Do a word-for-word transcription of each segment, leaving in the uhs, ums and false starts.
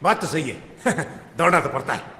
बात तो सही है। दौड़ना तो पड़ता है।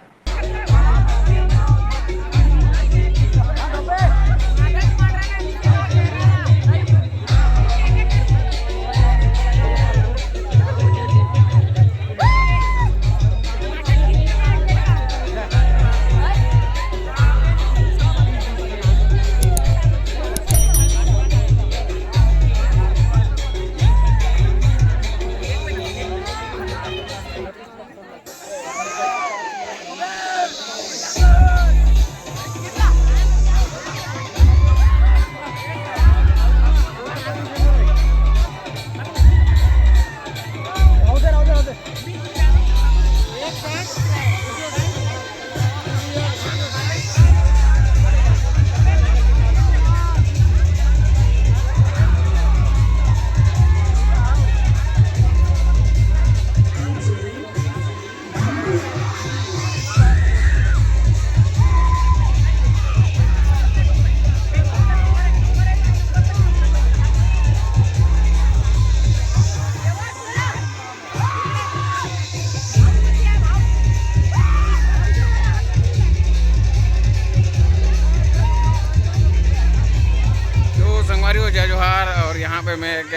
तो संगवारी हो, जय जोहार। और यहाँ पे मैं एक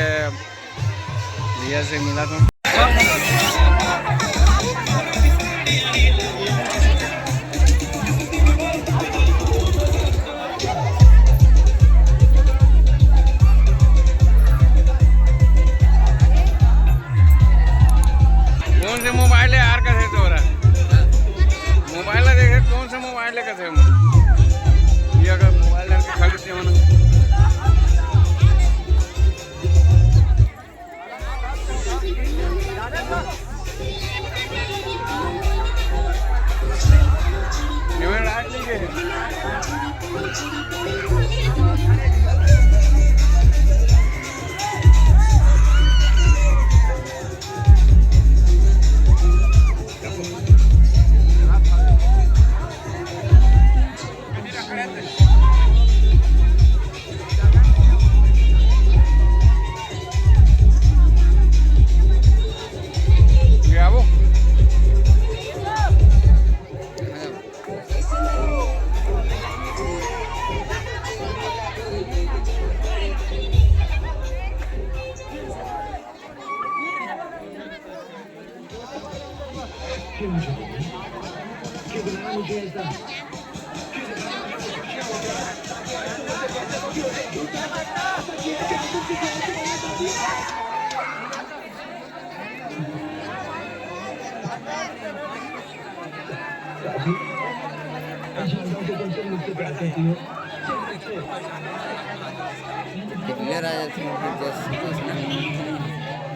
भैया से मिला था। कौन से मोबाइल है यार, कैसे तो हो रहा है? मोबाइल है, देखे कौन से मोबाइल है, कैसे हम ये अगर मोबाइल लेके खरीदते हो ना।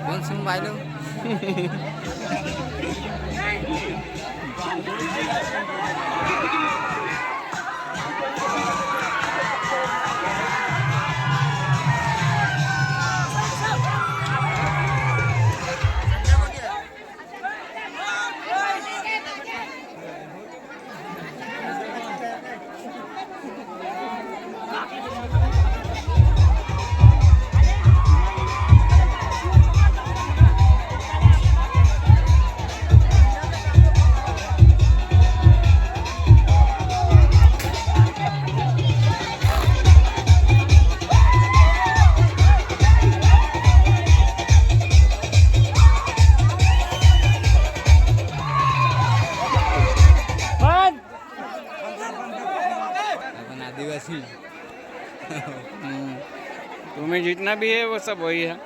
कौन से मोबाइल हो? अपन आदिवासी। हम्म। तुम्हें जितना भी है, वो सब वही है।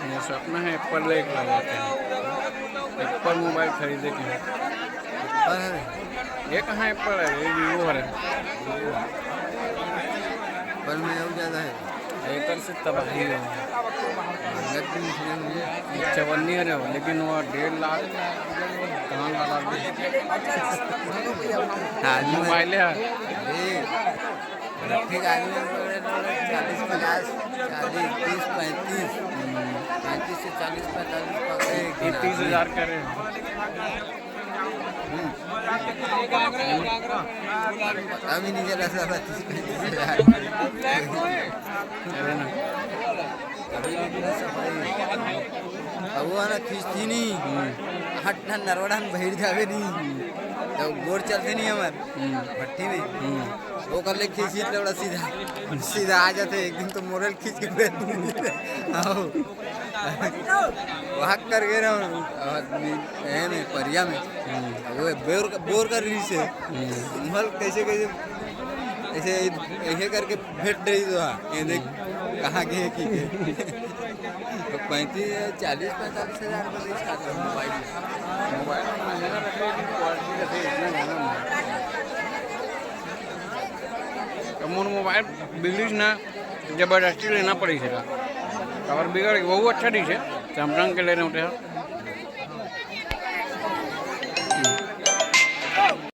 ये सपना है एप्पल लेके लगा के, एप्पल मोबाइल खरीदे के। एप्पल है? ये कहाँ एप्पल है, ये वीवो है। एप्पल में और ज़्यादा है। एकर से तबाही हो। महंगा तो इसलिए हुई है। चवन्नी है, लेकिन वो डेढ़ लाख। हाँ, मोबाइल है। अरे, ठीक आदमी, चालीस, पचास, चालीस, तीस, पैंतीस, पैंतीस से चालीस, पैंतालीस पकड़े, ये तीस हजार करे। हम्म। पता भी नहीं चला साला, तीस, पैंतीस हजार। अरे ना। अभी भी पूरा सफाई। अब वो ना खींचती नहीं। हम्म। हट ना, नरवड़ा में बहिर जावे नहीं। तो गोड़ चलते नहीं हमार। हम्म। भट्टी में। हम्म। वो कर ले खींची, लौड़ा सीधा, सीधा आ जाते। एक दिन तो मोरल खींच के बैठ। आओ। वहाँ कर गए ना, आदमी, ए में, परिया में। हम्म। वो बोर, बोर कर रही से। हम्म। मोहल कैसे, कैसे, ऐसे, ऐसे करके भेट रही तो, हाँ, ये देख, कहाँ के है, की के। तो पैंतीस, चालीस, पैंतालीस हजार रुपये दे सकते हैं मोबाइल में। मोबाइल में महंगा रहता है, लेकिन क्वालिटी रहता है, इतना महंगा नहीं। तो मोर मोबाइल बिगड़िस ना, जबरदस्ती लेना पड़ी से। और बिगड़, वो अच्छा नहीं है, सैमसंग के ले रहे होते हैं।